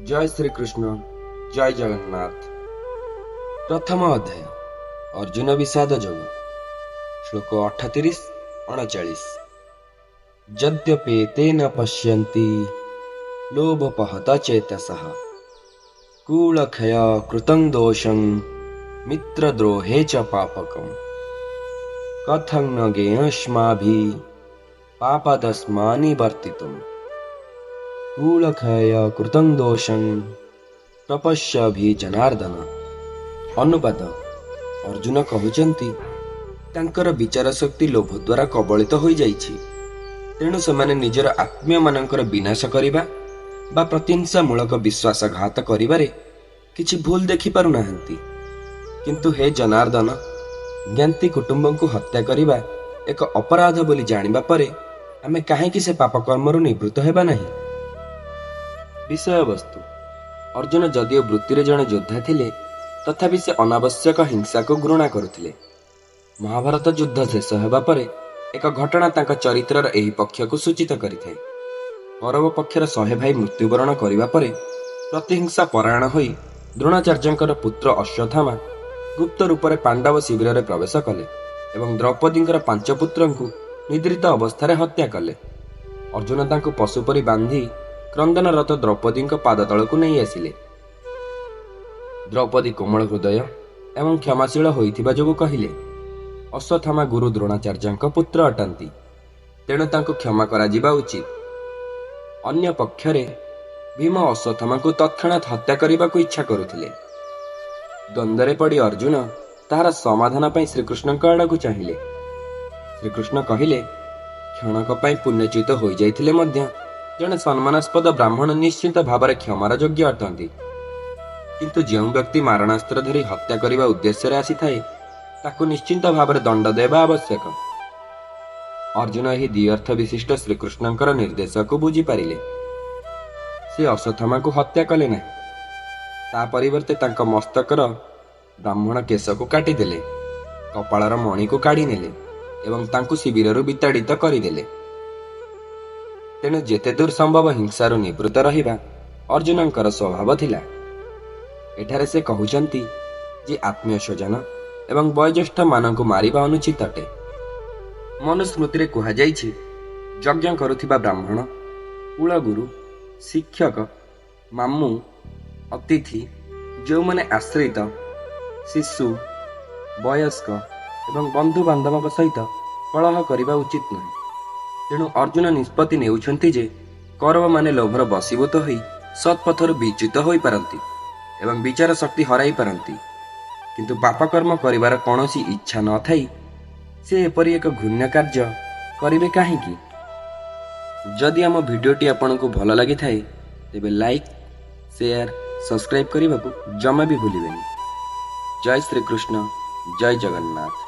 ଜୟ ଶ୍ରୀକୃଷ୍ଣ, ଜୟ ଜଗନ୍ନାଥ। ପ୍ରଥମ ଅଧ୍ୟାୟ, ଅର୍ଜୁନ ବିଷାଦ ଯୋଗ, ଶ୍ଲୋକ 38, 39। ଯଦ୍ୟପେତେ ନ ପଶ୍ୟନ୍ତି ଲୋଭପହତ ଚେତସଃ କୂଳକ୍ଷୟ କୃତଂ ଦୋଷଂ ମିତ୍ରଦ୍ରୋହେ ଚ ପାପକମ୍ କଥଂ ନ ଜ୍ଞେୟସ୍ମାଭି ପାପାଦସ୍ମାନି ବର୍ତ୍ତିତୁମ୍ କୂଳକ୍ଷୟ କୃତଂ ଦୋଷଂ ତପସ୍ୟଭି ଜନାର୍ଦ୍ଦନ। ଅନୁବାଦ: ଅର୍ଜୁନ କହୁଛନ୍ତି, ତାଙ୍କର ବିଚାର ଶକ୍ତି ଲୋଭ ଦ୍ୱାରା କବଳିତ ହୋଇଯାଇଛି। ତେଣୁ ସେମାନେ ନିଜର ଆତ୍ମୀୟମାନଙ୍କର ବିନାଶ କରିବା ବା ପ୍ରତିହିଂସାମୂଳକ ବିଶ୍ୱାସଘାତ କରିବାରେ କିଛି ଭୁଲ ଦେଖିପାରୁନାହାନ୍ତି। କିନ୍ତୁ ହେ ଜନାର୍ଦ୍ଦନ, ଜ୍ଞାତି କୁଟୁମ୍ବଙ୍କୁ ହତ୍ୟା କରିବା ଏକ ଅପରାଧ ବୋଲି ଜାଣିବା ପରେ ଆମେ କାହିଁକି ସେ ପାପକର୍ମରୁ ନିବୃତ୍ତ ହେବା ନାହିଁ? ବିଷୟବସ୍ତୁ: ଅର୍ଜୁନ ଯଦିଓ ବୃତ୍ତିରେ ଜଣେ ଯୋଦ୍ଧା ଥିଲେ, ତଥାପି ସେ ଅନାବଶ୍ୟକ ହିଂସାକୁ ଘୃଣା କରୁଥିଲେ। ମହାଭାରତ ଯୁଦ୍ଧ ଶେଷ ହେବା ପରେ ଏକ ଘଟଣା ତାଙ୍କ ଚରିତ୍ରର ଏହି ପକ୍ଷକୁ ସୂଚିତ କରିଥାଏ। କୌରବ ପକ୍ଷର 100 ଭାଇ ମୃତ୍ୟୁବରଣ କରିବା ପରେ ପ୍ରତିହିଂସା ପରାୟଣ ହୋଇ ଦ୍ରୋଣାଚାର୍ଯ୍ୟଙ୍କର ପୁତ୍ର ଅଶ୍ୱତ୍ଥାମା ଗୁପ୍ତ ରୂପରେ ପାଣ୍ଡବ ଶିବିରରେ ପ୍ରବେଶ କଲେ ଏବଂ ଦ୍ରୌପଦୀଙ୍କର ପାଞ୍ଚ ପୁତ୍ରଙ୍କୁ ନିଦ୍ରିତ ଅବସ୍ଥାରେ ହତ୍ୟା କଲେ। ଅର୍ଜୁନ ତାଙ୍କୁ ପଶୁ ପରି ବାନ୍ଧି କ୍ରନ୍ଦନରତ ଦ୍ରୌପଦୀଙ୍କ ପାଦ ତଳକୁ ନେଇ ଆସିଲେ। ଦ୍ରୌପଦୀ କୋମଳ ହୃଦୟ ଏବଂ କ୍ଷମାଶୀଳ ହୋଇଥିବା ଯୋଗୁଁ କହିଲେ, ଅଶ୍ୱତ୍ଥାମା ଗୁରୁ ଦ୍ରୋଣାଚାର୍ଯ୍ୟଙ୍କ ପୁତ୍ର ଅଟନ୍ତି, ତେଣୁ ତାଙ୍କୁ କ୍ଷମା କରାଯିବା ଉଚିତ। ଅନ୍ୟ ପକ୍ଷରେ ଭୀମ ଅଶ୍ୱତ୍ଥାମାଙ୍କୁ ତତ୍କ୍ଷଣାତ୍ ହତ୍ୟା କରିବାକୁ ଇଚ୍ଛା କରୁଥିଲେ। ଦ୍ୱନ୍ଦ୍ୱରେ ପଡ଼ି ଅର୍ଜୁନ ତାହାର ସମାଧାନ ପାଇଁ ଶ୍ରୀକୃଷ୍ଣଙ୍କ ଆଡ଼କୁ ଚାହିଁଲେ। ଶ୍ରୀକୃଷ୍ଣ କହିଲେ, କ୍ଷଣକ ପାଇଁ ପୁଣ୍ୟଚ୍ୟୁତ ହୋଇଯାଇଥିଲେ ମଧ୍ୟ ଜଣେ ସମ୍ମାନାସ୍ପଦ ବ୍ରାହ୍ମଣ ନିଶ୍ଚିତ ଭାବରେ କ୍ଷମାର ଯୋଗ୍ୟ ଅଟନ୍ତି। କିନ୍ତୁ ଯେଉଁ ବ୍ୟକ୍ତି ମାରଣାସ୍ତ୍ର ଧରି ହତ୍ୟା କରିବା ଉଦ୍ଦେଶ୍ୟରେ ଆସିଥାଏ, ତାକୁ ନିଶ୍ଚିତ ଭାବରେ ଦଣ୍ଡ ଦେବା ଆବଶ୍ୟକ। ଅର୍ଜୁନ ଏହି ଦ୍ୱିଅର୍ଥ ବିଶିଷ୍ଟ ଶ୍ରୀକୃଷ୍ଣଙ୍କର ନିର୍ଦ୍ଦେଶକୁ ବୁଝିପାରିଲେ। ସେ ଅଶ୍ୱତ୍ଥାମାକୁ ହତ୍ୟା କଲେ ନାହିଁ। ତା ପରିବର୍ତ୍ତେ ତାଙ୍କ ମସ୍ତକର ବ୍ରାହ୍ମଣ କେଶକୁ କାଟିଦେଲେ, କପାଳର ମଣିକୁ କାଢ଼ିନେଲେ ଏବଂ ତାଙ୍କୁ ଶିବିରରୁ ବିତାଡ଼ିତ କରିଦେଲେ। ତେଣୁ ଯେତେଦୂର ସମ୍ଭବ ହିଂସାରୁ ନିବୃତ୍ତ ରହିବା ଅର୍ଜୁନଙ୍କର ସ୍ୱଭାବ ଥିଲା। ଏଠାରେ ସେ କହୁଛନ୍ତି ଯେ ଆତ୍ମୀୟ ସ୍ୱଜନ ଏବଂ ବୟୋଜ୍ୟେଷ୍ଠମାନଙ୍କୁ ମାରିବା ଅନୁଚିତ ଅଟେ। ମନୁସ୍ମୃତିରେ କୁହାଯାଇଛି, ଯଜ୍ଞ କରୁଥିବା ବ୍ରାହ୍ମଣ, କୁଳଗୁରୁ, ଶିକ୍ଷକ, ମାମୁଁ, ଅତିଥି, ଯେଉଁମାନେ ଆଶ୍ରିତ, ଶିଶୁ, ବୟସ୍କ ଏବଂ ବନ୍ଧୁବାନ୍ଧବଙ୍କ ସହିତ କଳହ କରିବା ଉଚିତ ନୁହେଁ। ତେଣୁ ଅର୍ଜୁନ ନିଷ୍ପତ୍ତି ନେଉଛନ୍ତି ଯେ କୌରବମାନେ ଲୋଭର ବଶୀଭୂତ ହୋଇ ସତ୍ପଥରୁ ବିଚ୍ୟୁତ ହୋଇପାରନ୍ତି ଏବଂ ବିଚାର ଶକ୍ତି ହରାଇ ପାରନ୍ତି। କିନ୍ତୁ ପାପକର୍ମ କରିବାର କୌଣସି ଇଚ୍ଛା ନଥାଇ ସେ ଏପରି ଏକ ଘୃଣ୍ୟ କାର୍ଯ୍ୟ କରିବେ କାହିଁକି? ଯଦି ଆମ ଭିଡ଼ିଓଟି ଆପଣଙ୍କୁ ଭଲ ଲାଗିଥାଏ, ତେବେ ଲାଇକ୍, ସେୟାର, ସବସ୍କ୍ରାଇବ୍ କରିବାକୁ ଜମା ବି ଭୁଲିବେନି। ଜୟ ଶ୍ରୀକୃଷ୍ଣ, ଜୟ ଜଗନ୍ନାଥ।